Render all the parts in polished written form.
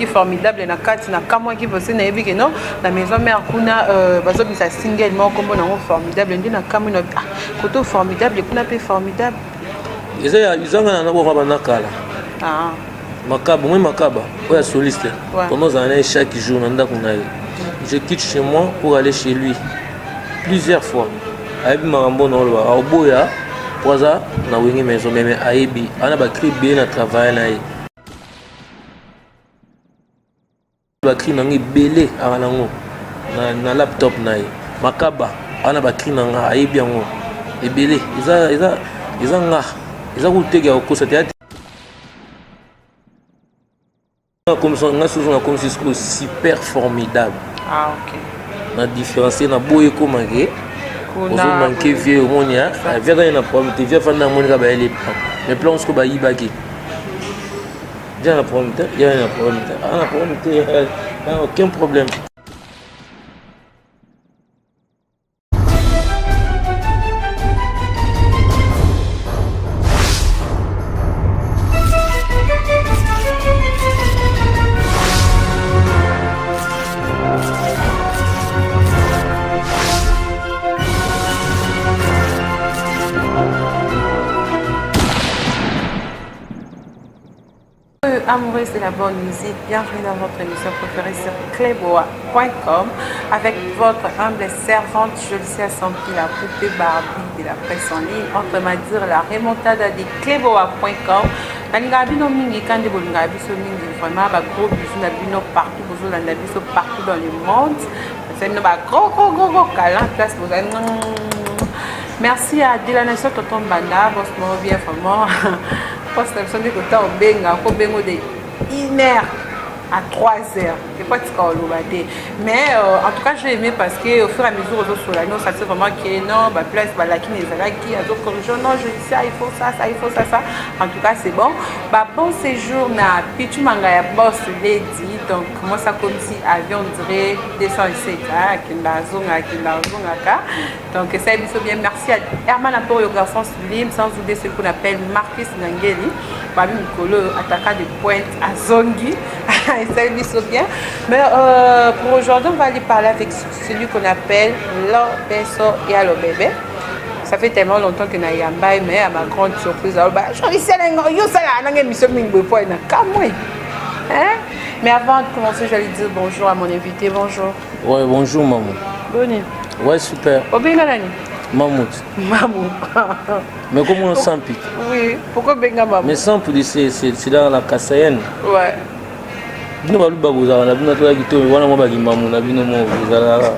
Namonaki formidable na kati na kamwaki parce que nayebi que non na maison mère kuna euh, bazobimisa single moko kombo nango formidable nde na kamwi na ah, koto formidable kuna pe formidable. Eza ya ezanga na boka banda kala. Ah. Makaba, moi Makaba, oyo ya soliste. Ouais. Pendant ozala na ye chaque jour na ndako na ye. Je quitte chez moi pour aller chez lui plusieurs fois. Ayebi makambo na oloba, aoboya po aza na Wenge maison mais ayebi, ana ba cri ebele na travail na ye. Ba cri na nga ebele aka nango na laptop na ye. Makaba ana ba cri na nga ayebi yango ebele. Eza eza eza nga eza kuteke ya kokosa te. Nga susu nakomisi sikoyo super formidable. Ah, ok. Na différencier na boye ekoma ke ozo manquer vieux omoni vieux azali na problème te, vieux afandi amoni kaka bayeli plan mais plan sikoyo bayibaki. Vieux na problème te, vieux na problème te, na problème te, aucun problème. Amoureux de la bonne musique, bienvenue dans votre émission préférée sur cleboa.com avec votre humble servante Jolicia Sampi, la poupée Barbie de la presse en ligne, autrement dire la remontada de cleboa.com. Nalingaka bino mingi kandi bolingaka biso mingi vraiment ba gros bisous na bino partout bozolanda biso partout dans le monde. Nasali bino ba gros gros gros gros câlin place bozali. Merci à De la Nation Tonton Banda, boss moko bien vraiment. Boss na biso nde kota obenga kobengo de 1 heure à 3 heures. Et pas tika oloba te. Mais en tout cas j'ai aimé parce que au fur et à mesure ozosola non ça c'est vraiment que non ba place balaki ezalaki azo corriger non je dis ça il faut ça ça il faut ça ça. En tout cas c'est bon. Ba bon séjour na Pichu Manga ya boss lady donc moi ça comme si avion dirait 207 hein akenda azonga akenda azongaka. Donc ça biso bien merci à Herman Apoyo garçon sublime sans oublier celui qu'on appelle Marcus Nangeli babi mikolo attaquant de pointe à Zongi ça biso bien mais pour aujourd'hui on va aller parler avec celui qu'on appelle Lobeso Yalo Bébé. Ça fait tellement longtemps que na yambai mais à ma grande surprise alors bah je suis yo ça la nanga émission mingi boye po na kamwe hein. Mais avant de commencer, j'allais dire bonjour à mon invité. Bonjour. Ouais, bonjour maman. Boni. Ouais, super. Obenga nani? Mamout. Mamou. Mais comment on Sampi? Oui, pourquoi benga Mamou? Mais Sampi, c'est dans la Kasaïenne. Ouais. Bino baluba bozalaka na bino toyaki to wana mwa bakimamu na bino mo bozalaka.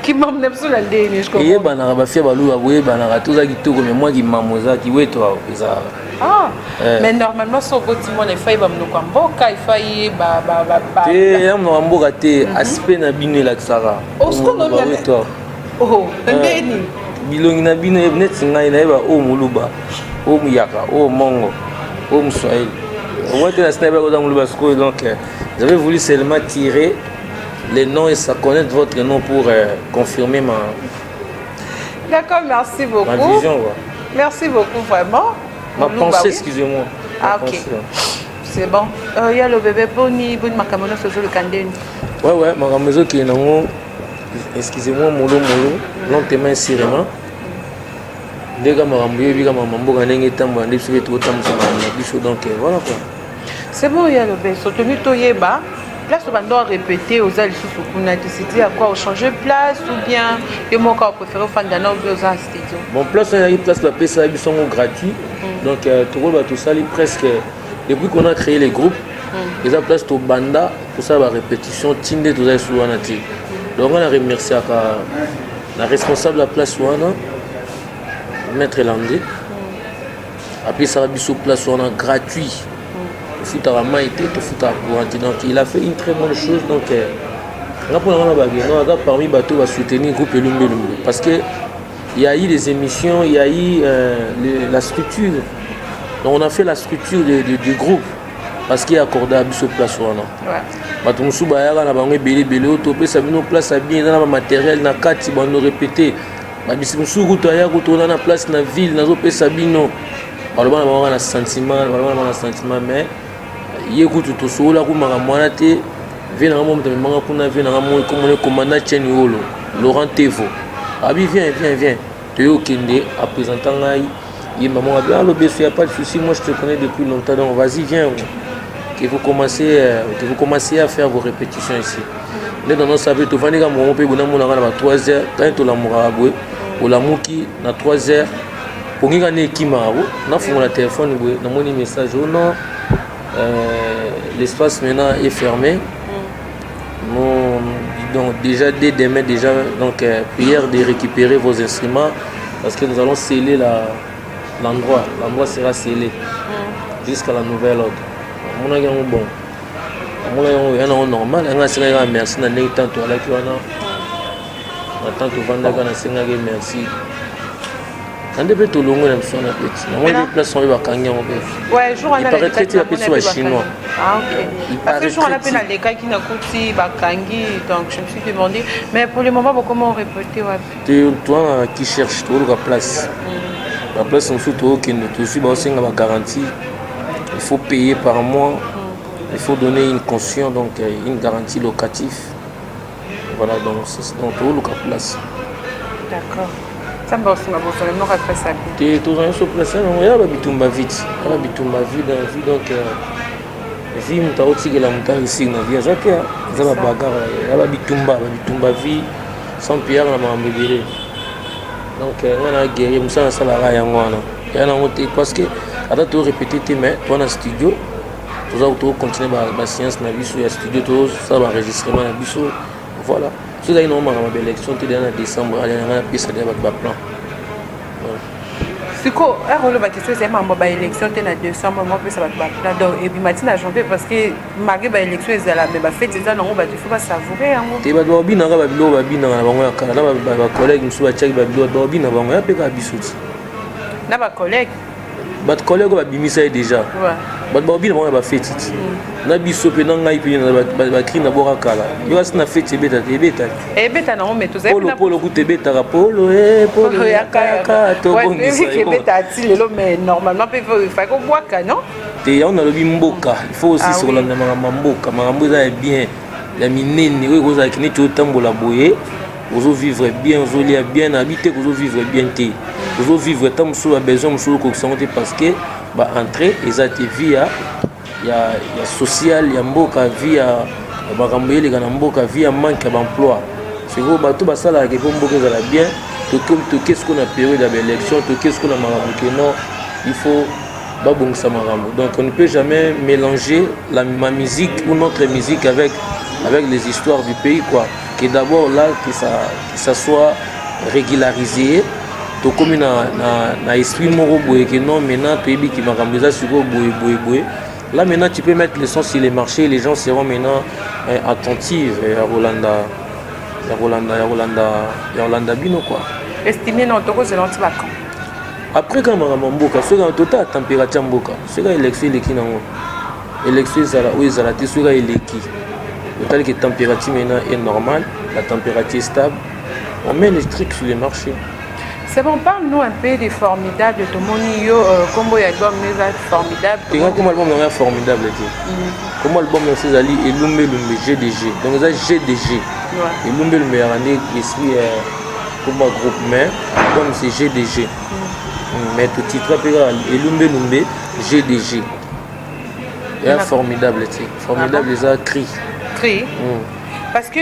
Kimamu na biso na ndeni, je comprends. Eyebanaka bafia baluba boyebanaka toza kitoko mais mwa kimamu eza kiweto ezalaka. Ah, mais normalement soki okoti mwana il faut ayeba monoko ya mboka, il faut ayeba ba ba ba. Te ya monoko ya mboka te, aspect na bino elakisaka. Oh, sikoyo Baweto. Oh, ndeni. Bilongi na bino neti ngai nayeba oyo moluba, oyo muyaka, oyo mongo, oyo moswahili. Moi te na sina yeba koza moluba sikoyo donc j'avais voulu seulement tirer les noms et ça connaître votre nom pour confirmer ma D'accord, merci beaucoup. Ma vision, quoi. Merci beaucoup, vraiment. Ma Moluba, pensée, oui. excusez-moi. Ah, Ma ok. pensée, hein. C'est bon. Ya le bébé, boni, boni makambo nyonso ozoluka ndeni. Ouais, ouais, makambo ezokende nango, excusez-moi, molo molo, lentement et sûrement. Ndenge makambo yebi kaka makambo mboka ndenge etambola nde biso mpe tokotambusa makambo na biso donc voilà quoi. C'est bon, ya le bébé, soutenu toyeba. Place oyo bando répéter oza lisusu kuna te, c'était à quoi changer place ou bien yo moko préféré ofanda na ou bien oza studio? Bon, place oyo ezalaki place bapesaka biso yango gratuit. Donc tokoloba tosali presque depuis qu'on a créé les groupes, eza place tobanda kosala ba répétition ti nde toza lisusu wana te. Donc nga na remerciaka na responsable ya place wana maître Landry, apesaka biso place wana gratuit. Tofutaka mai te, tofutaka courant te. Donc il a fait une très bonne chose. Donc nga mpona nga na bage non aza parmi bato basoutenir groupe Elumbe Elumbe parce que il y a eu des émissions, il y a eu la structure. Donc on a fait la structure du groupe parce qu'il accordé à biso place wana. Bato mosusu bayaka na bango ebele ebele oyo topesa bino place ya bien, eza na bamatériel na kati, bando répété. Babisi mosusu kutu aya kutu ona na place na ville nazopesa bino. Baloba na bango na sentiment, baloba na bango na sentiment, mais Ye kutu tosololaki makambo wana te. Vieux na nga mo moto amemanga kuna, vieux na nga mo komona commandant Chen Yolo, Laurent Tevo. Abi viens, viens, viens. Toye okende aprésenta ngai ye maman abi ah Lobeso, y a pas de souci, moi je te connais depuis longtemps, donc vas-y, viens, que vous commencez à faire vos répétitions ici. Nde tono sape tovandi kaka mongo mpe boye, namonaka na ba 3 heures tani tolamukaka boye, olamuki na 3 heures, pongi kaka nde ekimaka bo, nafungola telefone boye, namoni message: oh non, l'espace maintenant est fermé. Nous, donc déjà dès demain déjà, donc prière de récupérer vos instruments parce que nous allons sceller la l'endroit l'endroit sera scellé jusqu'à la nouvelle ordre. Amonaki yango bon, amonaki yango ya nango normal. Yango asengaki kaka merci na ndenge tanto alaki wana, na tanto ovandaki wana, asengaki merci na nde mpe tolongwe na biso wana. Peti namoni mpe place yango bakangi yango mpe. Ouais, jour wana Il paraîtrait ti bapesi ba Chinois. Ah ok. Il Parce que jour wana mpe paraîtrait. Nalekaki, nakuti bakangi, donc je me suis demandé. Mais pour le moment bokoma répéter wapi? Te, towana qui cherche, toluka place. Baplace mosusu tookende, tozwi, baosenga bagarantie, il faut payer par mois, il faut donner une caution, donc une garantie locative, voilà. Donc donc tooluka place. D'accord. Nzambe osunga, bozala moko apesa bien. Te, tozwa nyonso place yango ya babitumba vite, ya babitumba vie dans vie. Donc vie, moto aotikela moto aréussir na vie aza te. Eza babagarre ya babitumba, babitumba vie sans pierre na makambo ebele. Donc ngai na guerrier, mosala nasalaka yango wana ya nango te, parce que ata torépété te, mais toa na studio, toza tocontinue baséance na biso ya studio, tosala baenregistrement na biso, voilà. So ezalaki nango makambo ya baélection te, deya na décembre ale nanga napesa deya bato baplan. Siko ere olobaki so ezali makambo ya baélection te, na décembre mopesa bato baplan, donc ebima ti na janvier, parce que malgré baélection ezala, mais bafete eza nango, bato ifo basavoure yango. Te, bato babinaka babiloko, babinaka na bango ya kala na bacollègue mosusu batiaki babiloko, bato babina bango ya mpe kaka biso ti. Na bacollègue? Bato collègue oyo babimisa ye déjà, bato babina bango na bafeti ti na biso mpe na ngai mpe bacri na boka kala yo kasi na feti ebeta te, ebetaki. Ebeta nango, mais tozali polo polo kuta ebetaka polo e polo yakayaka tobongisa. Ebeta ti lelo, mais normalement mpe fai kobwaka non. Te, yango nalobi mboka, il faut aussi kolanda makambo ya mboka, makambo eza ya bien ya minene oyo ekozalaki neti otambola boye, ozovivre bien, ozolia bien. Nayebi te kozovivre bien te, ozovivre ta mosusu babesoin mosusu okokisa yango te, parce que baentrée eza te. Vie ya social ya mboka, vie ya makambo eleka na mboka, vie ya manque ya baemploi. Sikoyo bato basalaka mpo mboka ezala bien. Toke sikoyo na période ya baélection, toke sikoyo na makambo ke non, il faut babongisa makambo. Donc on ne peut jamais mélanger ma musique ou notre musique avec les histoires du pays, quoi. Que d'abord là que ça soit régularisé, tokomi na esprit moko boye ke non, maintenant toyebi ki makambo eza sikoyo boye boye boye. Là maintenant tu peux mettre le son sur les marchés, les gens seront maintenant attentifs ya kolanda, ya kolanda, ya kolanda, ya kolanda bino, quoi. Estime na tokozela nti bakan? Après kaka makambo ya mboka, soki totala température ya mboka, soki élection eleki nango, élection ezala oyo ezala te, soki eleki, otali ke température maintenant est normale, la température est stable, on met les trucs sur le marché. C'est bon, parle-nous un peu de Formidable. Tomoni yo, kombo ya album eza Formidable. Tenga comme album nanga Formidable te. Comme album na ezali Elumbe Lumbe GDG. Donc eza GDG. Elumbe Lumbe yaka nde esprit comme groupe, mais album c'est GDG. Mais to titre mpe kaka Elumbe Lumbe GDG. Eza Formidable te. Formidable eza cri. Cri. Parce que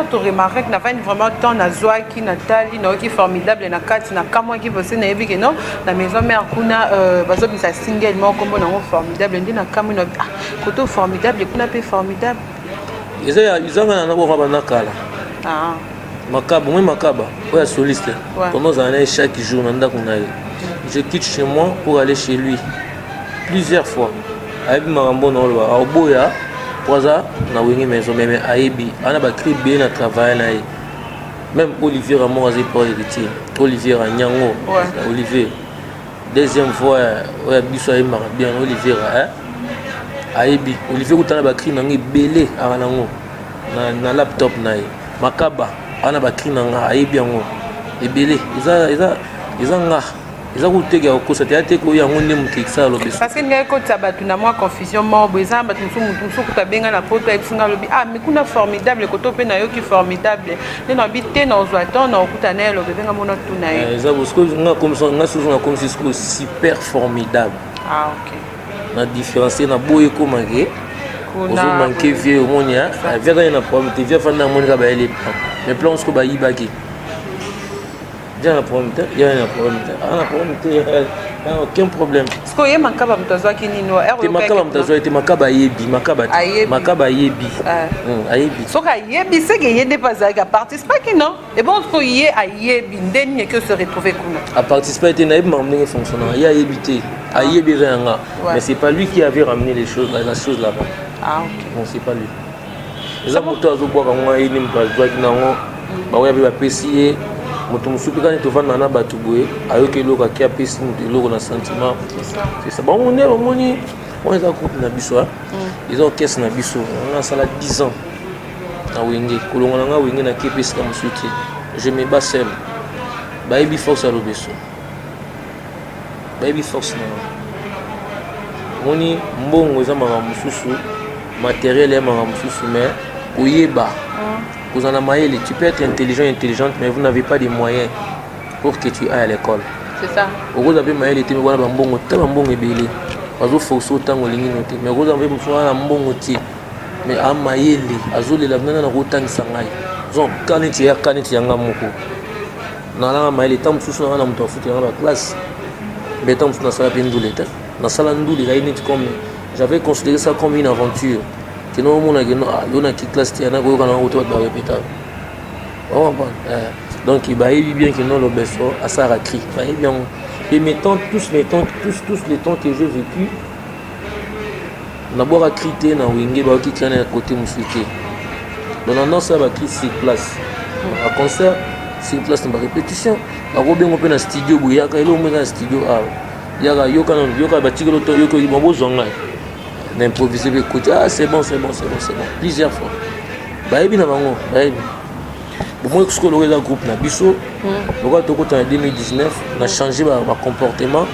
to remarque navandi vraiment temps, nazwaki, natali, nayoki Formidable na kati, nakamwaki parce nayebi ke non, na maison mère kuna bazobimisa single moko kombo nango Formidable. Nde nakamwi na ah, koto Formidable kuna mpe Formidable. Eza ezanga na bongo banda kala. Ah. Makaba moi, Makaba oyo ya soliste, tondo ozala na ye chaque jour na ndako na ye. Je quitte chez moi pour aller chez lui plusieurs fois. Ayebi makambo na oloba, aoboya po aza na Wenge Maison, mais ayebi ana bacri ebele na travail na ye. Même Olivier Ramon aza po héritier Olivier Anyango. Olivier deuxième fois oyo ya biso ayembaka bien. Olivier ayebi, Olivier kutana bacri nango ebele aka nango na laptop na ye. Makaba ana bacri na nga, ayebi yango ebele. Eza nga. Eza kuteke ya kokosa te, ya te koyo yango nde moto ekisala lobeso. Parce que ngai ekotisa bato na mwa confusion moko boye. Eza na bato mosusu, moto mosusu kuta abenga na poto, ayebisi ngai, alobi: "Ah, mais kuna Formidable koto mpe nayoki Formidable nde." Nalobi te, na ozwa temps na okuta na ye, alobi ebenga mona tuna ye. Eza bo sikoyo nga komisa nga susu na komisi sikoyo Super Formidable. Ah, ok. Na différencier na boye ekomake kuna ozomanke vie. Omoni vie azali na problème te. Vie afandi, namoni kaka bayeli plan, mais plan sikoyo bayibaki. Dia na problème te, ya na problème te, na problème te, ya aucun problème. Sikoyo ye Makaba, moto azwaki nini? Te, Makaba moto azwaki te. Makaba ayebi, Makaba te. Ayebi. Makaba ayebi. Ayebi. Soki ayebi, seke ye nde mpe azalaki aparticipaki, non? Ebon, sikoyo ye ayebi nde nini eki ose retrouve kuna? Aparticipe te. Nayebi makambo ndenge fonctionnaka. Ye ayebi te, ayebi eza yanga. Mais c'est pas lui qui avait ramené les choses, la chose là-bas. Ah, ok. Non, c'est pas lui. Eza moto azobwaka ngo, ye nde moto azwaki nango. Baoya mpe bapesi ye moto mosusu mpe. Kani tovanda na bato boye, ayoki eloko, aki apesi moto eloko na sentiment. C'est ça. C'est ça. Bango nde bamoni wana eza groupe na biso, eza orchestre na biso. Nga asala 10 ans na Wenge. Kolonga na nga Wenge, nake mpe esika mosusu te. Je me bats seul. Bayebi force ya Lobeso, bayebi force na nga. Omoni, mbongo eza makambo mosusu, matériel ya makambo mosusu, mais koyeba kozala na mayele, tu peux être intelligent, intelligente, mais vous n'avez pas de moyens pour que tu ailles à l'école. C'est ça. Okozwa mpe mayele te, wana bambongo te, bambongo ebele bazoforce otango olingi no te. Mais okozwa mpe mosu wana na mbongo te, mais amayele, azolela nana na kotangisa ngai. Donc ka neti ya ka neti yanga moko nalanga mayele, ntango mosusu nanga na moto afutelanga baclasse, mais ntango mosusu nasala mpe ndule te. Nasala ndule, ezali neti comme j'avais considéré ça comme une aventure. Keno omona keno yo naki classe te, yana koyoka nango te, bato barepeta ocomprendre. Donc bayebi bien que non, Lobeso asalaka cri, bayebi yango. Et mes temps, tous mes temps, tous les temps que j'ai vécu, nabwaka cri te na Wenge. Bayoki cri na côté mosusu te. Donc na nyonso ya bacri sur place, baconcert sur place, na barépétition, bakobengo mpe na studio boye: "Yaka, eloko mo eza na studio awa, yaka, yoka nano, yoka." Batikeli to yoka, bozwa ngai na improvise mpe côté. "Ah, c'est bon, c'est bon, c'est bon, c'est bon." Plusieurs fois bayebi na bango, bayebi. Bomoi sikoyo loko eza groupe na biso. Lokola tokota na 2019, na change bacomportement,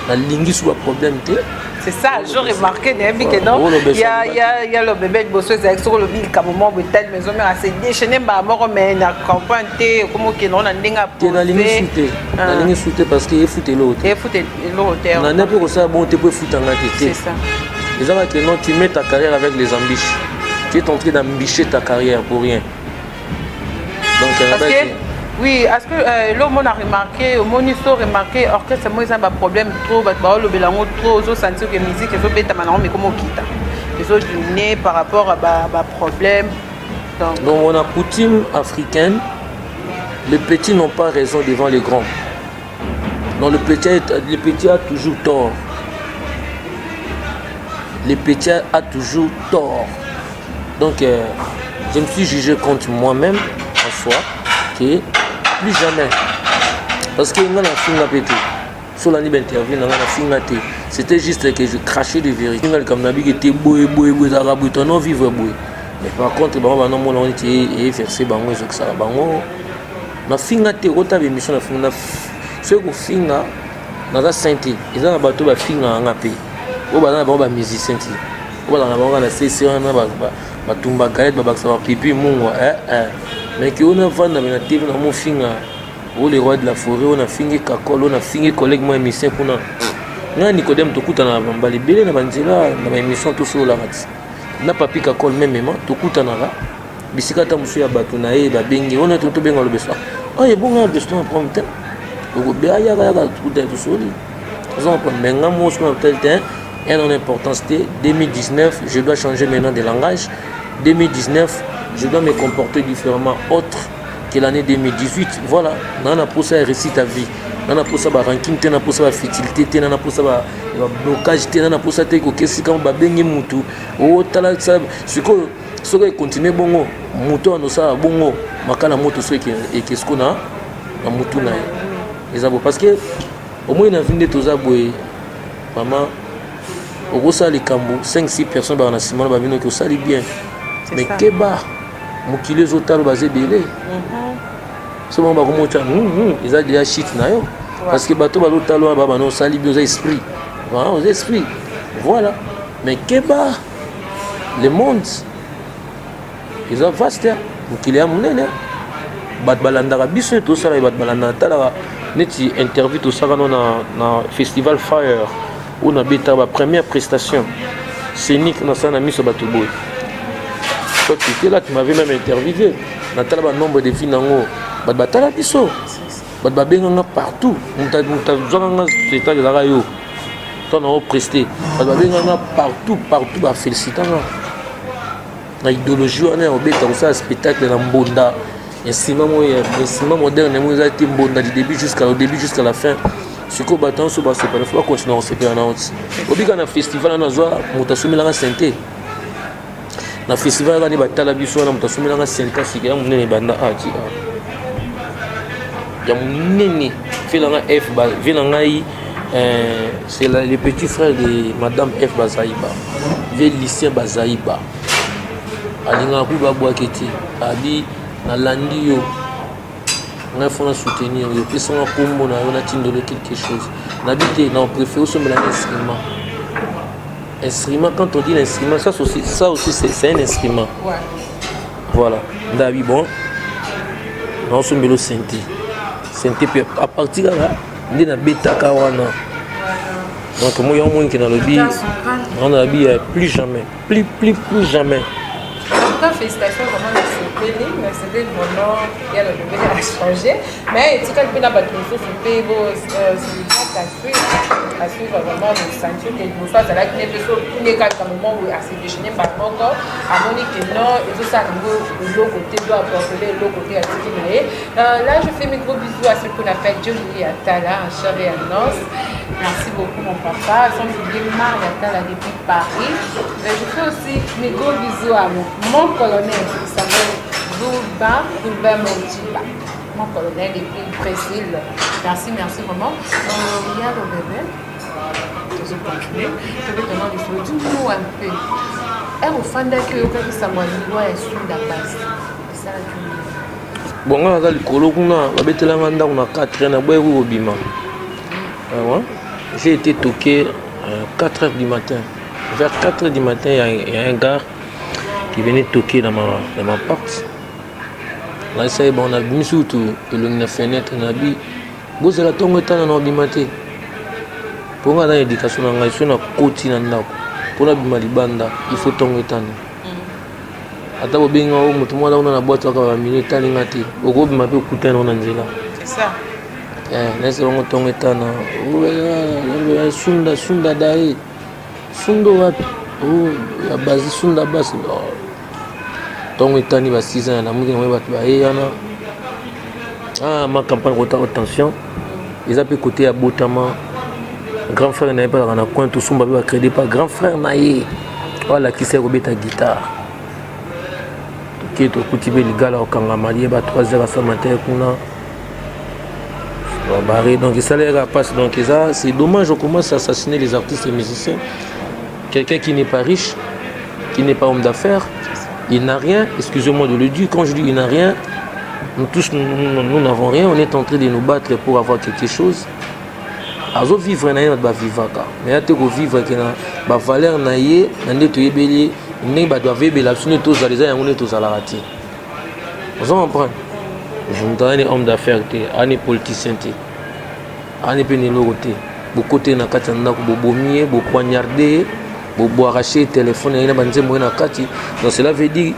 nalingi su baproblème te. C'est ça, j'ai remarqué, nayebi ke non, ya lo bébé liboso ezalaki soki olobi likambo moko boye, telle maison mère ase déchaîné mbala moko, mais na comprendre te, okoma okende ngo na ndenge. Te, nalingi su te, nalingi su te, parce que efuta eloko te. Efuta eloko te. Nande mpe kosala bon te mpo efutanga te te. C'est ça. Eza kaka non, tu mets ta carrière avec les embûches, tu es en train d'embûcher ta carrière pour rien. Donc parce que oui, est-ce que lo omona remarqué, omoni so remarqué orchestre mo eza baproblème trop, bato baolobela yango trop, ozosentir que musique ezobetama nango, mais koma okita, ezodiminuer par rapport à baproblème, donc. Donc on a coutume africaine: les petits n'ont pas raison devant les grands. Donc le petit a toujours tort, le petit a toujours tort. Donc je me suis jugé contre moi-même en soi que plus jamais, parce que nga nafinga mpe te. So olandi bainterview na nga, nafinga te. C'était juste que je crachais de vérité. Nga likambo nabiki te boye boye boye, ezalaka boye, tono vivre boye. Mais par contre bango banomona ngo neti everse bango, ezokisaka bango. Nafinga te. Okota baémission, nafinga? Soki kofinga, naza saint te. Eza na bato bafingaka nga mpe, oyo baza na bango bamusicien te, oyo bazala na bango na cc wana, batumba galette, babakisa bapipi mungwa. Mais ke oyo navanda me na TV na mofinga o le roi de la forêt, oyo nafingi Kakol, oyo nafingi collègue mo émission kuna, ngai Nicodème, tokutana na bambala ebele na banzela na baémission, tosololaka ti na Papi Kakol memema. Tokutanaka bisika ata mosusu ya bato na ye babengi wana, tobenga Lobeso oyo ebonga Lobeso na problème te, ayaka yaka, tukutana, tosoli. Oza comprendre? Mais nga moko soki na tel te, un en importance te. 2019, je dois changer maintenant de langage. 2019, je dois me comporter différemment, autre que l'année 2018. Voilà. Naa na posa ya réussite à vie, naa na posa baranking te, na posa bafutilité te, naa na posa bablocage te, naa na posa te koke esika babengi mutu otala. Sikoyo soki ekontinue bongo, motu wana osala bongo makala moto soki ekesiko na mutu na ye, eza bo. Parce que omoi na vi nde toza boye, mama, okosala likambo, 5 6 personnes baka na nsima na babinoki osali bien, mais keba, mokili ezotala, baza ebele. So bango bakomotya, eza déjà shit na yo. Parce que bato bazotala wana babana osali bi oza esprit, oza esprit, voilà. Mais keba, le monde eza vaste, mokili ya monene, bato balandaka biso, tosala, bato balandaka, talaka neti interview tosalaka no na festival Fire oyo nabetaka bapremière prestation scénique, nasala na miso bato boye. Toi, tu étais là, tu m'avais même interviewé. Natala banombre de vues nango, bato batala biso, bato babenganga partout. Moto azwaka nga spectacle ezalaka yo to na opreste, bato babenganga partout partout, bafélicitanga na idéologie wana ya kobeta, kosala spectacle na mbonda, instrument moko, instrument moderne moko eza te, mbonda du début jusqu'à au début jusqu'à la fin. Sikoyo bato nyonso basepela, fo bacontinue kosepela na oti obika na festival wana. Nazwa moto asomelanga synthé na festival kaka nde batala biso wana, moto asomelanga synthé sika ya monene, banda ati ya monene, vie na nga F, vie na ngai, c'est le petit frère de madame F Bazaiba, vie Lucien Bazaiba, alingaka kuyi babwaki te. Abi nalandi yo, ngai fo na soutenir yo, opesanga nkombo na yo, natindolo quelque chose. Nabi te, na préféré osombelanga instrument. Instrument, quand on dit l'instrument, ça aussi c'est un instrument. Voilà, ndabi bon, naosombela synthé, synthé mpe à partir kaka nde nabetaka wana. Donc moi yango monike nalobi, nga nalobi plus jamais, plus plus plus jamais. En tout cas, félicitations vraiment, nasepeli, nasepeli vraiment. Ya lolobeli a changé, mais etikali mpe na bato mosusu mpe bo à suivre, à suivre vraiment. Bosentir ke liboso azalaki ne mpe so otuni kaka moment oyo ase déchaîner mbala moko, amoni ke non, ezosala yango eloko te, do apportele eloko te, atiki na ye. Là, je fais mes gros bisous à ce qu'on appelle Jolie Atala en chair et en os. Merci beaucoup, mon papa, sans oublier Marie Atala depuis Paris. Je fais aussi mes gros bisous à mon colonel qui s'appelle Goulba, Goulba Montiba, mon colonel depuis le Brésil. Merci, merci vraiment. Il y a le bébé. Je vais continuer. Je vais donner les choses. Dis-nous un peu. Ere ofandaki, oyokaki sango ya liwa ya Sunda Basi, esalaki? Bon, nga naza likolo kuna, babetelanga ndako na 4 heures, naboyaki kobima. J'ai été toqué à 4 heures du matin. Vers 4 heures du matin, il y a un gars qui venait toquer dans ma porte. Nayesa ye bon, nabimi sutu elongi na fenêtre, nabi bozela ntongo etana na obima te, mpo nga na éducation na ngai, so nakoti na ndako mpo nabima libanda, il faut ntongo etana. Ata bobenga o moto moko aza kuna na boîte kaka bamino etalinga te, okobima mpe okutani nango na nzela. Nayesa bango ntongo etana, Sunda, Sunda daye, Sunda wapi ya basi, Sunda basi. Ntongo etani ba 6 ans, namuki na bato baye wana. Ah, ma campagne kota, attention, eza mpe kote ya botama grand frère na ye mpe azalaka na coin, tosomba mpe bacrédit pa grand frère na ye oyo alakisi ye kobeta guitare. Toke, tokuti mpe ligala kokangama ye ba 3 heures asama te kuna barré. Donc esalaka passe. Donc eza, c'est dommage, on commence à assassiner les artistes et musiciens. Quelqu'un qui n'est pas riche, qui n'est pas homme d'affaires, il n'a rien, excusez-moi de le dire. Quand je dis il n'a rien, nous tous, nous n'avons rien, on est en train de nous battre pour avoir quelque chose. Azovivre na ye, bato bavivaka, mais ya te kovivre ke na bavaleur na ye na nde toyebeli, ndenge bato baveyebela biso nde tozala, eza yango nde tozalaka te. Ozo comprendre? Moto aza ni homme d'affaires te, aza ni politicien te, aza ni mpe na eloko te. Bokote na kati ya ndako, bobomi ye, bopoignarde ye, boarrache téléphone ye na banzembo ye na kati. Donc cela veut dire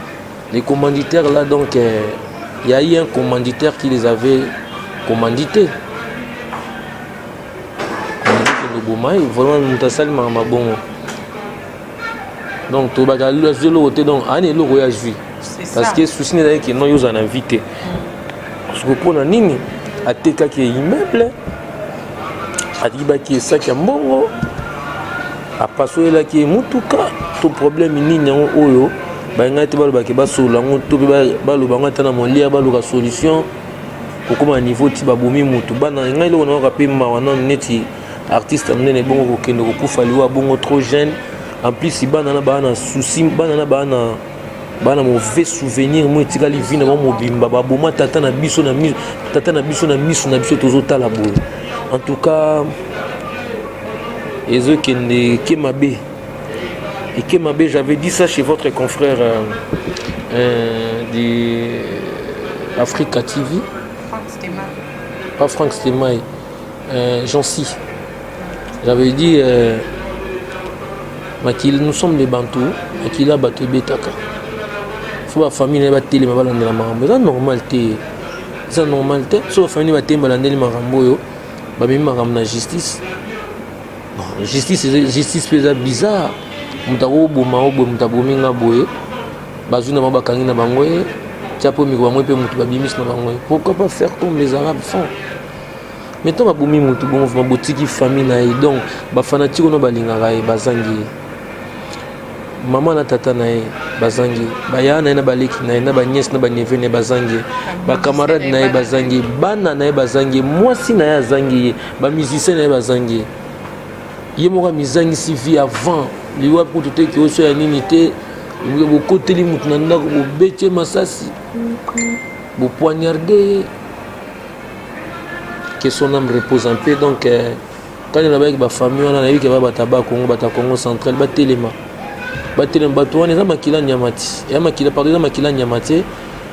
les commanditaires là, donc il y a eu un commanditaire qui les avait commandités boma ye. Vraiment, moto asali makambo bongo, donc tobaka azwi eloko te. Donc ani eloko oyo azwi, parce que souci na ezalaki non, yo ozala na vie te. Parce que mpona nini atekaki immeuble, ayibaki esaki ya mbongo, apasoyelaki ye mutuka, to problème nini yango oyo balingai te balobaki, basolola yango to mpe baloba yango ata na molia, baluka solution. Kokóma na niveau ti babomi mutu, bana ngai, eloko nayoka mpe mawa nano, neti artiste monene bongo kokende kokufa liwa bongo trop jeune. En plus bana na baa na souci, bana na baa na bana mauvais souvenir mo etikali vie na bango mobimba. Baboma tata na biso na miso, tata na biso na miso na biso, tozotala boye. En tout cas, ezokende eke mabe, eke mabe. J'avais dit ça chez votre confrère de Africa TV. Frank Stemay. Pas Frank Stemay, Jancy. J'avais dit makili, nous sommes les Bantous, makili ya bato ebetaka. Faut bafamille na ye batelema, balandela makambo. Eza normal te, eza normal te. So bafamille batelemi, balandeli makambo oyo, bamemi makambo na justice. Bon, justice, justice mpe eza bizarre. Moto akoboma o boye, moto abomi nga boye, bazwi na bango, bakangi na bango ye, tia mpo mikolo bango mpe moto babimisi na bango ye. Pourquoi pas faire comme les Arabes font? Mais ntango babomi motu bongo, vraiment botiki famille na ye, donc bafanatiques ono balingaka ye bazangi ye, mama na tata na ye bazangi ye, baya na ye na baleki na ye na banièces na baneveux na ye bazangi ye, bacamarade na ye bazangi ye, bana na ye bazangi ye, mwasi na ye azangi ye, bamusicien na ye bazangi ye. Ye moko amizangisi vie avant liwa kutu te. Kioso ya nini te, bokoteli mutu na ndako, bobeti ye masasi, bopoignarde ye. Que son âme repose en paix. Donc kani na bayaki bafamille wana, nayebi ke ba bato ba Congo, bato ya Congo Central, batelema, batelema. Bato wana eza makila nyama ti ya makila, pardon, eza makila nyama te,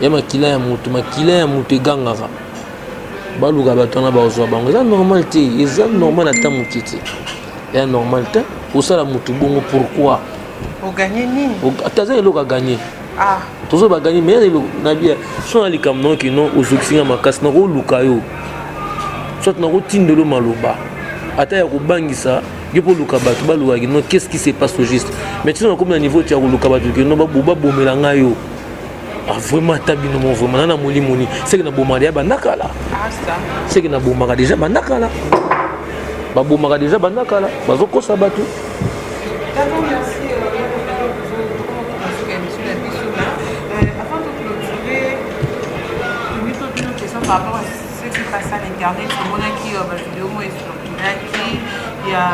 ya makila ya motu. Makila ya motu egangaka. Baluka bato wana, bazwa bango. Eza normal te, eza normal ata moke te, eza normal te kosala motu bongo. Pourquoi? Oganye nini? Ata aza eloko aganye. Ah. Tozo baganye, mais eloko na bia so na likambo na okino ozokisinga makasi, nakoluka yo, soit nakotindelo maloba ata ya kobangisa yo mpo oluka bato balukaki. No, qu'est-ce qui se passe au juste? Mais tina nakomi na niveau ti ya koluka bato kino babomela ngai yo. Ah, vraiment, ata bino mo, vraiment nana molimoni seke nabomaka deja banda kala. Ah, ça. Seke nabomaka déjà banda kala, babomaka déjà banda kala, bazokosa bato. D'accord, merci. Avant de clôturer, une question par rapport à ce qui passe à l'internet. Tomonaki bavideo moko ecirculaki ya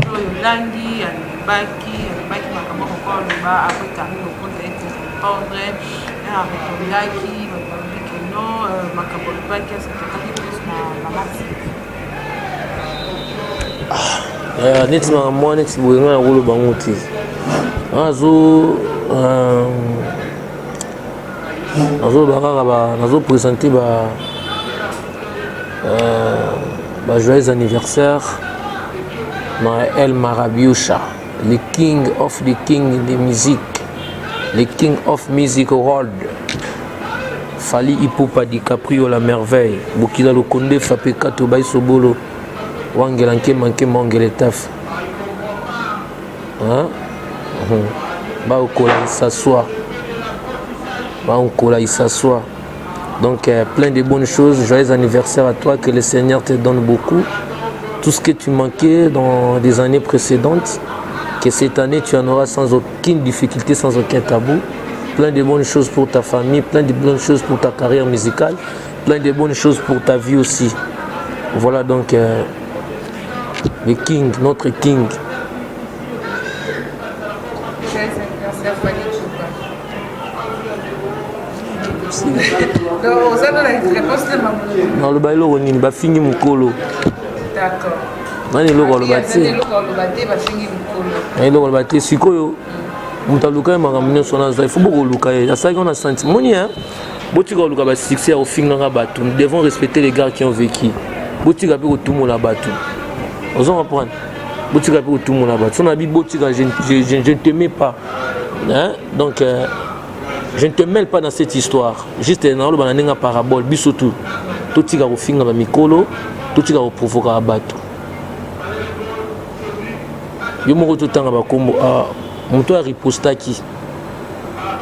oyo olangi alobaki makambo moko, aloba après Karine Mokonzi aye korépondre, arépondaki, bato balobi ke non, makambo alobaki asatakaki plus na mama Sylvie. Neti makambo wana, neti boye, ngai nakoloba ngo te. Azo nazoloba kaka, nazoprésente ba joyeux anniversaire na El Marabiusha, le king of the king de musique, le king of music world, Fally Ipupa DiCaprio la merveille, Bokila Lokonde Frappe Kato Baisobolo Wangela Nkema Nkema Wangela Taf, hein? Baokola isaswa, baokola isaswa. Donc plein de bonnes choses. Joyeux anniversaire à toi, que le Seigneur te donne beaucoup, tout ce que tu manquais dans des années précédentes, que cette année tu en auras sans aucune difficulté, sans aucun tabou. Plein de bonnes choses pour ta famille, plein de bonnes choses pour ta carrière musicale, plein de bonnes choses pour ta vie aussi. Voilà donc le king, notre king. Joyeux anniversaire, Fally Ipupa. Donc, oza na réponse te, maman. Naloba eloko nini? Bafingi mokolo. D'accord. Nani eloko aloba te? Eloko aloba te, bafingi mokolo. Nani eloko aloba te? Sikoyo moto aluka ye, makambo nyonso wana aza, il faut bokoluka ye, asalaki wana sentiment moni. Botika koluka basuccès ya kofingaka bato. Nous devons respecter les gars qui ont vécu. Botika mpe kotumola bato, ozo comprendre? Botika mpe kotumola bato. So na bi botika, je ne te mets pas, hein? Donc je ne te mêle pas dans cette histoire. Juste naoloba na ndenge ya parabole. Biso tu totika kofinga bamikolo, totika koprovokaka bato. Yo moko totanga bakombo. Ah, moto aripostaki,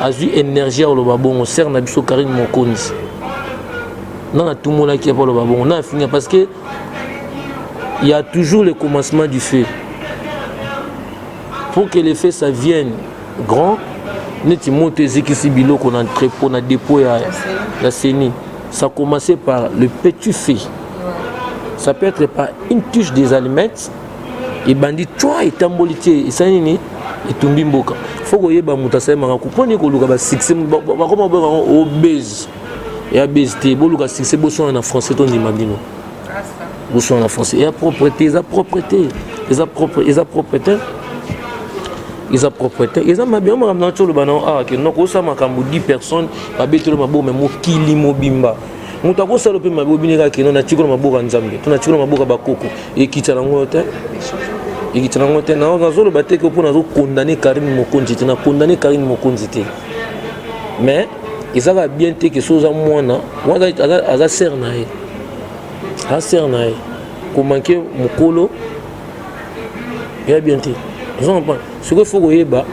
azwi énergie ya koloba bongo, sœur na biso Karine Mokonzi, nana atumonaki ya aloba bongo na afinga, parce que il y a toujours le commencement du feu. Pour que le feu, ça vienne grand, neti moto ezikisi biloko na entrepôt, na dépôt ya CENI, ça commençait par le petit feu. Ça peut être par une touche des allumettes, ebandi twa, etamboli te, esali nini, etumbi mboka. Faut koyeba moto asalemaka mponi koluka basuccès. Bakoma boyoka yango obese ya bese te. Boluka succès, boswana na français, tondima bino. Boswana na français eya propre te, eza propre te, eza propre, eza propre te, eza propre te, eza mabe. Makambo na ti oloba nao awa ke noko osala makambo, 10 personnes babetelo maboko, me mokili mobimba moto akosala mpe mabe. Obini kaka keno natiki na maboko ya Nzambe to natiki na maboko ya bakoko, ekita nango te, ekita nango te. Nazoloba te ke mpo nazocondamner Karine Mokonzi te, nacondamner Karine Mokonzi te, mais ezaka bien te ke so oza mwana, aza sœur na ye, aza sœur na ye, komanquer mokolo eya bien te. Oza comprendre? Sikoyo faut koyeba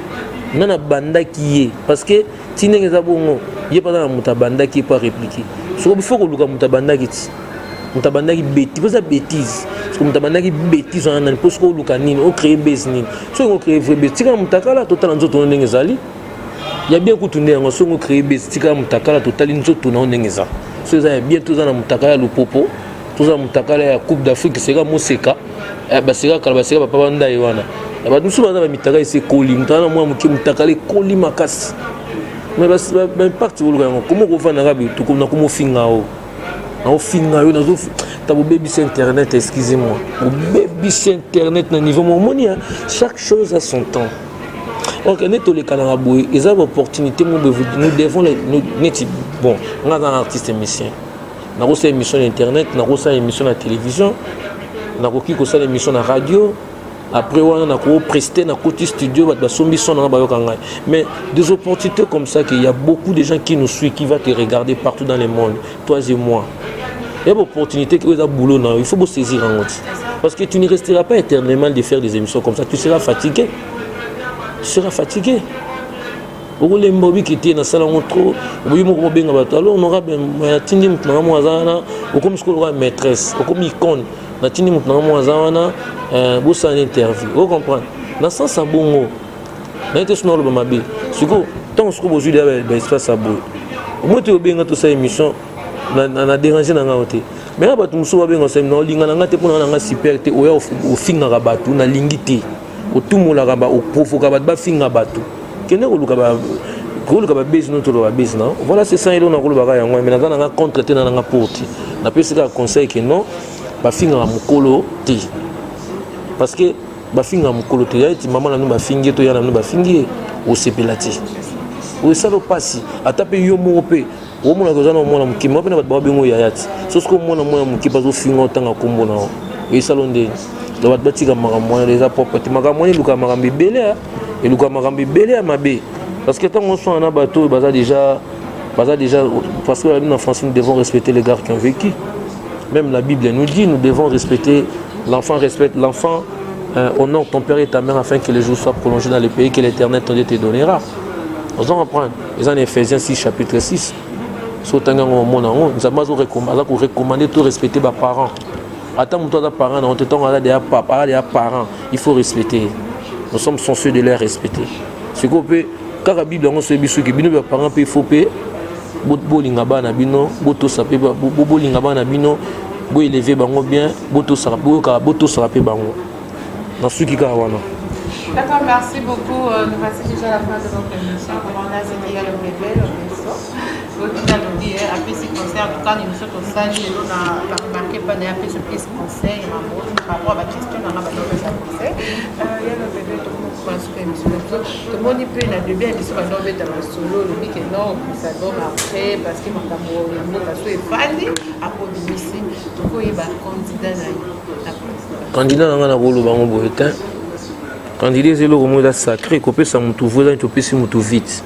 nga nabandaki ye, parce que ti ndenge eza bongo, ye mpe aza na moto abandaki ye mpo arépliquer. Sikoyo faut koluka moto abandaki, ti moto abandaki bétise, mpo eza bétise. Siko moto abandaki bétise wana nani? Mpo soki oluka nini, ocréer buzz nini? Soki ocréer vrai buzz, tikala motakala, totala nzoto no ndenge ezali ya bien. Kutu nde yango, soki ocréer buzz, tikala motakala, totali nzoto na yo ndenge eza. So eza ya bien, toza na motakala ya lopopo, toza na motakala ya Coupe d'Afrique, seka moseka baseka kala, baseka papa bandai wana. Bato mosusu baza bamitaka esi ekoli, moto aza na mwa moke, motakala ekoli makasi, mais baimpact koluka yango. Komo kovandaka nakomofinga o, naofinga yo, ta bobebisa internet, excusez moi, bobebisa internet na niveau mo omoni. Chaque chose a son temps. Ok, nde tolekanaka boye, eza baopportunité mo boye, nous devons neti bon, nga aza na artiste musicien, nakosala émission na internet, nakosala émission na télévision, nakoki kosala émission na radio. Après wana nakoprester, nakoti studio, bato basombi son nanga, bayoka ngai. Mais des opportunités comme ça, qu'il y a beaucoup de gens qui nous suivent, qui va te regarder partout dans le monde, toi et moi, il y a opportunité oyo eza boulot na yo, il faut bosaisir yango ti, parce que tu ne resteras pas éternellement de faire des émissions comme ça. Tu seras fatigué, tu seras fatigué, okolemba, obiki te, nasala yango trop. Oboyi moko bobenga bato, alors honorable, natindi moto nanga moko aza wana. Okomi sikoyo lokola maîtresse, okomi icône. Natindi moto nanga moko aza wana, bosala na interview. Ocomprendre na sens ya bongo naye te. Soki oloba mabe sikoyo, ntango sikoyo bozwi deya baespace ya boye, omoi te obenga tosala émission na dérange na ngai te. Mais na bato mosusu babenga osala, na olinga na ngai te, mpona na ngai super te. Oya ofingaka bato, nalingi te. Otumolaka, oprovoka bato, bafinga bato. Kende koluka babuzz no, toloba babuzz na. Voilà, c'est ça. Eloko nakolobaka yango, mais naza nanga contre te, na nanga pour te. Napesi kaka conseil ke non, bafingaka mokolo te, parce que bafingaka mokolo te. Ya eti mama na bino bafingi ye, to ya na bino bafingi ye, osepela te, osala mpasi. Ata mpe yo moko mpe omonaka oza na mwana moke, mpe na bato babengo yaya ti. So soki omona mwana moke mpe azofinga, otanga nkombo na yo, esala ndeni? Donc bato batika makambo wana, eza propre te. Makambo wana elukaka makambo ebele, elukaka makambo ebele ya mabe, parce que ntango oswana na bato oyo baza déjà, parce que la Bible en français, nous devons respecter les gars qui ont vécu. Même la Bible nous dit, nous devons respecter l'enfant, respecte l'enfant, honore ton père et ta mère afin que les jours soient prolongés dans le pays que l'Éternel ton Dieu te donnera. Oza comprendre? Eza na Éphésiens 6, chapitre 6. So otangi yango, omona yango. Nzambe aza korecommander to respecter baparent. Ata moto aza parent na te, ntango aza deya papa, aza deya parent, il faut respecter. Nous sommes censés de les respecter. Sikoyo mpe kaka Bible yango so yebi, soki bino baparent mpe, il faut mpe bolinga bana bino, botosa mpe, bolinga bana bino, boélever bango bien, botosaka, boyokaka, botosaka mpe bango. Nasuki kaka wana. D'accord, merci beaucoup. Nous voici déjà à la fin de notre émission. Comment on a, c'était le bébé, le berceau. Alobi apesi conseil. En tout cas, émission tosali lelo, na remarqué mpa na ye apesi opesi conseil mambo par rapport à baquestion nanga, bandopesa conseil ya le bébé. Tokomokosuka émission na biso. Tomoni mpe na début ya biso bandobeta masolo, olobi ke non, opesa album après, parce que makambo ya mboka so efandi, akobimisi. Tokoyeba candidat na yo na président? Candidat na ngai, nakoloba yango boye te. Candidat eza eloko moko eza sacré. Kopesa motu voix eza neti opesi motu vite,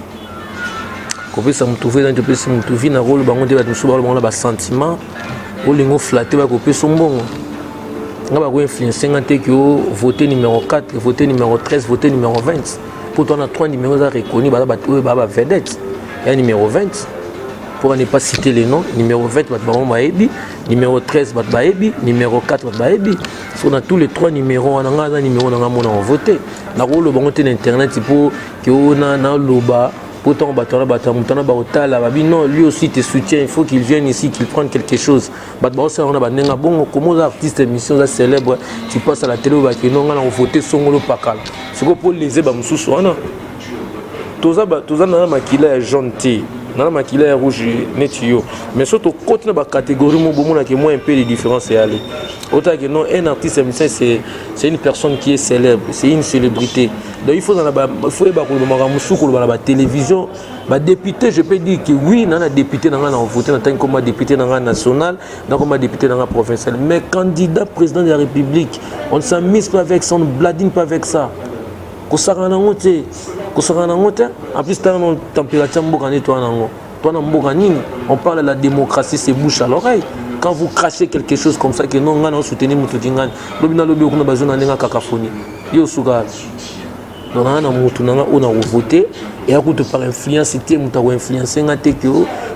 kopesa motu voix eza neti opesi motu vie. Nakoloba yango te. Bato mosusu baloba yango na basentiment, olingi oflatter, bakopesa mbongo. Nga bakoinfluencer nga te ke o vote numéro 4, vote numéro 13, vote numéro 20, mpo to wana 3 numéro eza reconnu, baza bato oyo baa bavedette ya numéro 20, pour ne pas citer les noms. Numéro 20, bato bango bayebi, numéro 13, bato bayebi, numéro 4, bato bayebi. So na tous les trois numéros wana, nga aza numéro na nga mona vote. Nakoloba ngo te na internet mpo ke o naloba, mpo ntango bato wana, bato ya moto wana bakotala, babi non, lui aussi te soutient, il faut qu'il vienne ici, qu'il prenne quelque chose. Bato baosala ngo na bandenge bongo. Komo oza artiste émission, oza célèbre, tu passes à la télé, oyo bakeno nga na kovote songolo pakala. Sikoyo mpo lese bamosusu wana, toza na makila ya jaune te. Nana makila ya rouge neti yo. Mais surtout côté na ba catégorie mo bomona que moi un peu de différence est allé. Autant que non, un artiste musicien c'est une personne qui est célèbre, c'est une célébrité. Donc il faut dans la il faut ba ko makambo ko ba télévision, ba député, je peux dire que oui, nana député nanga na voté na tant comme député nanga national, na comme député nanga provincial, mais candidat président de la République, on ne s'amuse pas avec ça, on ne bladine pas avec ça. Kosakana nango te, kosakana nango te. En plus tala température mboka nde toa nango, toa na mboka nini? On parle de la démocratie, c'est bouche à l'oreille. Quand vous crachez quelque chose comme ça que non, nga na soutenir moto kingani, lobi na lobi okuna bazona ndenge cacophonie yo suka. Donc nanga na motu nanga oyo na kovote eya kutu par influence te, moto akoinfluence nga te ke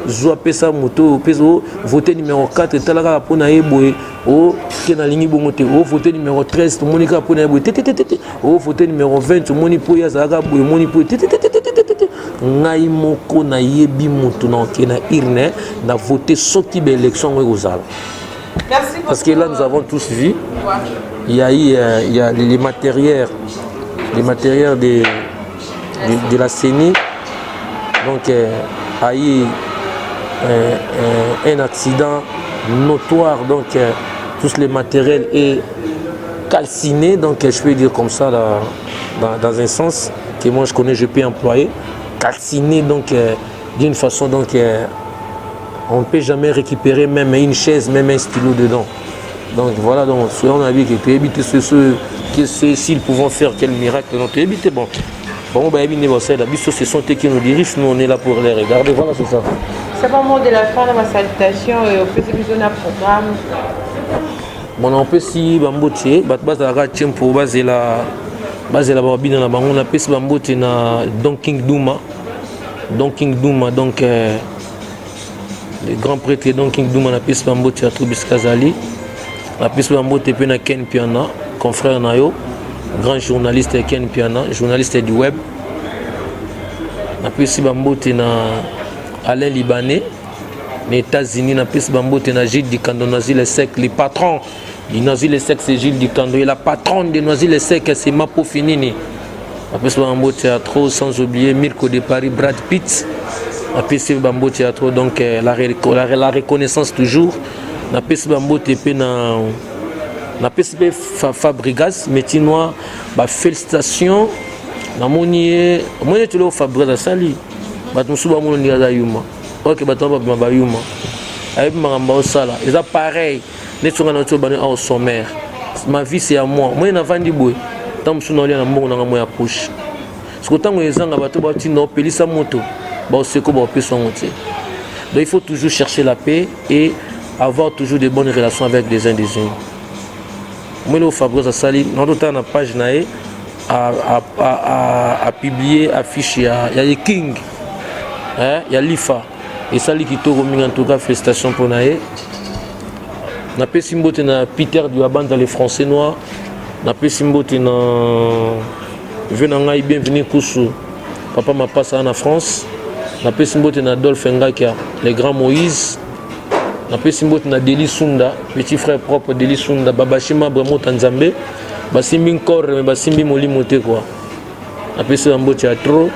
zwa pesa moto oyo pesa o vote numéro 4, etala kaka mpo na ye boye o ke nalingi bongo te, o vote numéro 13, tomoni kaka mpo na ye boye te te te te, o vote numéro 20, omoni mpo ye azalaka boye, omoni mpo te te te te te te te. Ngai moko nayebi motu na oke na urne na vote soki baélection yango ekozala. Parce que là, nous avons tous vu, il y a eu il y a les matériels de la CENI, donc a eu un accident notoire, donc tous les matériels est calciné, donc je peux dire comme ça là, dans un sens que moi je connais, je peux employer calciné, donc d'une façon, donc on ne peut jamais récupérer même une chaise, même un stylo dedans. Donc voilà, donc on a vu que tu évites ce que s'ils pouvaient faire quel miracle, donc tu évites. Bon bon, bah, ce sont eux qui nous dirigent, nous on est là pour les regarder, voilà, c'est ça. C'est pas mot de la fin de ma salutation et au plus besoin programme. Bon, opesi bambote bato bazalaka tie mpo bazela bazela babina na bango. Napesi bambote na Don King Duma, Don King Duma, donc le grand prêtre Don King Duma, napesi bambote ya to bisika azali. Napesi bambote mpe na Ken Piana, confrère na yo, grand journaliste Ken Piana, journaliste du web. Napesi bambote na Alain Libanais na États-Unis. Napesi bambote na Gilles Dikando, Noisy le Sec, le patron du Noisy le Sec, c'est Gilles Dikando, et la patronne de Noisy le Sec, c'est Mapo Finini. Napesi bambote ya trop, sans oublier Mirko de Paris, Brad Pitt, napesi bambote ya trop. Donc la reconnaissance toujours. Napesi bambote mpe na napesi mpe Fabrigas Métier Noir bafélicitation. Namoni ye, omoni ete eloko Fabrigas asali, bato mosusu bamona ndenge aza yuma. Oke, bato wana babima bayuma, ayebi makambo aosala. Eza pareil neti songa na ti obani au sommaire. Ma vie, c'est à moi. Moi navandi boye, ntango mosusu naolia na mbongo nanga mo ya poche. Siko ntango ezanga, bato batinda opelisa moto, baoseko baopesa yango te. Donc il faut toujours chercher la paix et avoir toujours de bonnes relations avec les uns des uns. Moi Fabrice asali, naototala na page na ye, apublié affiche ya King, ya Lifa, esali kitoko mingi. En tout cas, félicitation mpona ye. Napesi mbote na Peter Duabanza, le Français noir. Napesi mbote na vieux na ngai, Bienvenu Kusu, papa Mapasa na France. Napesi mbote na Adolphe Ngakia, le grand Moïse. Napesi mbote na Deli Sunda, petit frère propre Deli Sunda, Babashima Bremota Nzambe basimbi nkore me basimbi molimo te kua. Napesi bambote ya trop.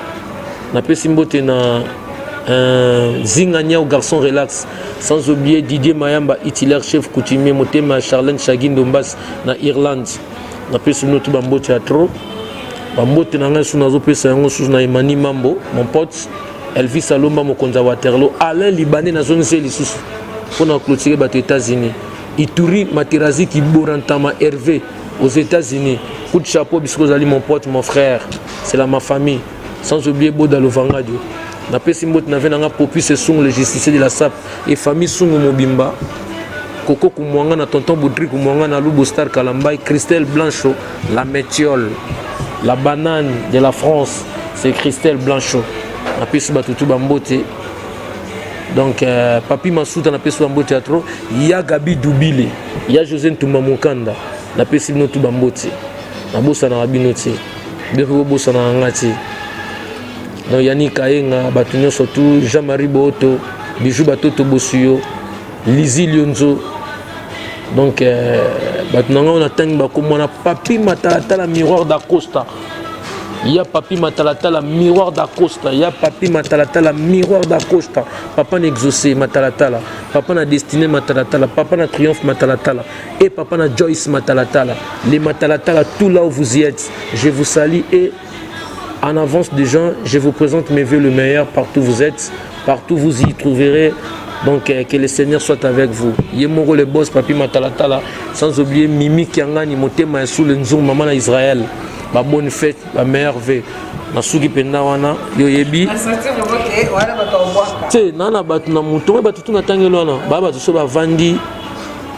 Napesi mbote na Zinga Niao, garçon relax, sans oublier Didier Mayamba Itilaire, chef coutumier motema Charlène Chagui Ndombas na Irlande. Napesi bino tu bambote ya trop. Bambote na ngai susu nazopesa yango susu na Emani Mambo, mon pote Elvis Alomba, mokonzi ya Waterloo, Alain Libanais. Nazongisi ye lisusu mpona clôturer bato États-Unis, Ituri Materazi Kiborantama Hervé aux États-Unis, coup de chapeau bisiko ozali, mon pote, mon frère, c'est la ma famille, sans oublier Boda Lovangadio. Napesi mbote na ve nanga Popus Esungu, le justicier de la SAP, et famille Sungu mobimba, Koko Kumwanga na tonton Boudri Kumwanga na Lubo Star Kalambai, Christelle Blanchot, la métiole, la banane de la France, c'est Christelle Blanchot. Napesi bato tu bambote. Donc Papi Masuta, napesi bambote ya trop. Ya Gabi Dubile, ya José Ntumba Mokanda, napesi bino tu bambote. Nabosanaka bino te, bino mpe bobosanaka nga te. Donc Yani Kayenga, bato nyonso tu, Jean-Marie Booto, Bijou Batoto Bosuyo, Lizi Lionzo. Donc bato na ngai oyo natangi bakomona Papi Matalatala, Miroir d'Acosta. Ya Papi Matalatala, Miroir d'Acosta. Ya Papi Matalatala, Miroir d'Acosta. Papa na Exaucé Matalatala. Papa na Destinée Matalatala. Papa na Triomphe Matalatala. Et papa na Joyce Matalatala. Les Matalatala, tout là où vous y êtes. Je vous salue et en avance de gens, je vous présente mes voeux le meilleur partout où vous êtes. Partout vous y trouverez. Donc que le Seigneur soit avec vous. Yemoro le boss, Papi Matalatala. Sans oublier Mimi Kiangani, Motema Sous le Nzung, Maman Israël. Ba bonne fête, ba meilleur vœu. Nasuki mpenza wana, yo yebi te naa na bato na moto oyo, bato tu natangeli wana, baa bato so bavandi,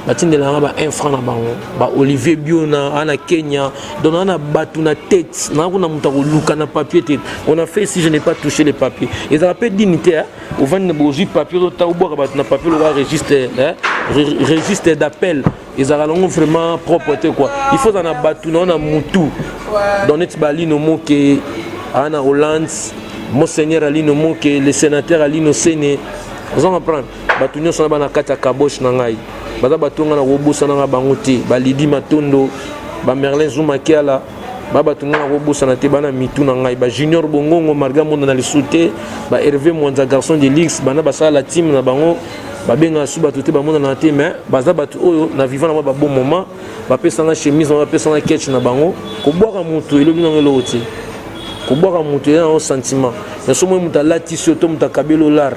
batindelanga ba 1 franc na bango, ba Olivier Biona ana Kenya. Donc naa na bato na tête naa kuna, moto akoluka na papier te. On a fait, si je n'ai pas touché les papiers, ezala mpe dignité. Ovandi na bozwi papier, ozota obwaka bato na papier lokola registre, registre d'appel, ezalaka nango vraiment propre te quoi. Il faut ozala na bato na yo na mutu. Donc neti balino moke aa na Hollande, monseigneur Alino Moke, le sénateur Alino Sene, oza comprendre. Bato nyonso na bana kati ya kaboche na ngai baza bato ngai na kobosananga bango te. Balidi Matondo, Bamerlin Zuma Kiala, ba bato ngai na kobosana te, bana mitu na ngai, Bajunior Bongongo, Marga Monda na lisu te, ba Hervé Mwanza, garçon de lix, bana basala la team na bango, babengaka su bato te, bamonana te, mais baza bato oyo na vivant na mwa babon moment, bapesanga chemise, bapesanga ketch na bango. Kobwaka motu elobi nango eloko te. Kobwaka motu eza nango sentiment, mais so moi moto alatisi yo to moto akabeli olar,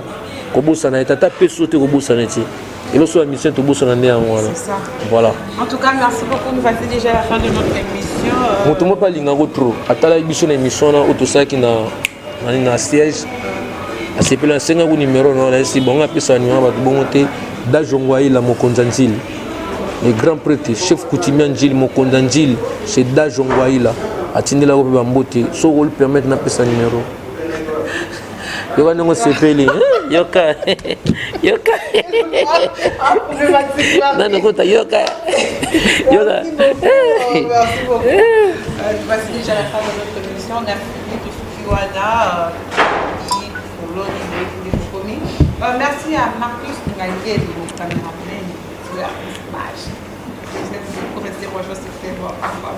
kobosana ye tata peso te, kobosana te eloko ya mission, tobosana nde yango wana. Voilà. En tout cas, merci beaucoup. Nous voici déjà à la fin de notre émission. Moto moko alingako trop, atalaki biso na émission wana oyo tosalaki na siège, asepeli, asengaki numéro na wana. Esi bongo apesaka numéro bato bongo te. Dajongo Ayila, mokonzi ya Nzili, le grand prêtre, chef coutumier Njili, mokonzi ya Njili, c'est Dajongo Ayila. Atindelako mpe bambote. Soki oli permettre napesa numéro, yoka ndenge osepeli, yoka, yoka nani kota, yoka, yoka. Merci beaucoup. Voici déjà la fin de notre émission. On a fini de Sukiwana, Merci à Marcus Ngangeli, mon caméraman, sur l'image. J'espère que vous restez. Au revoir.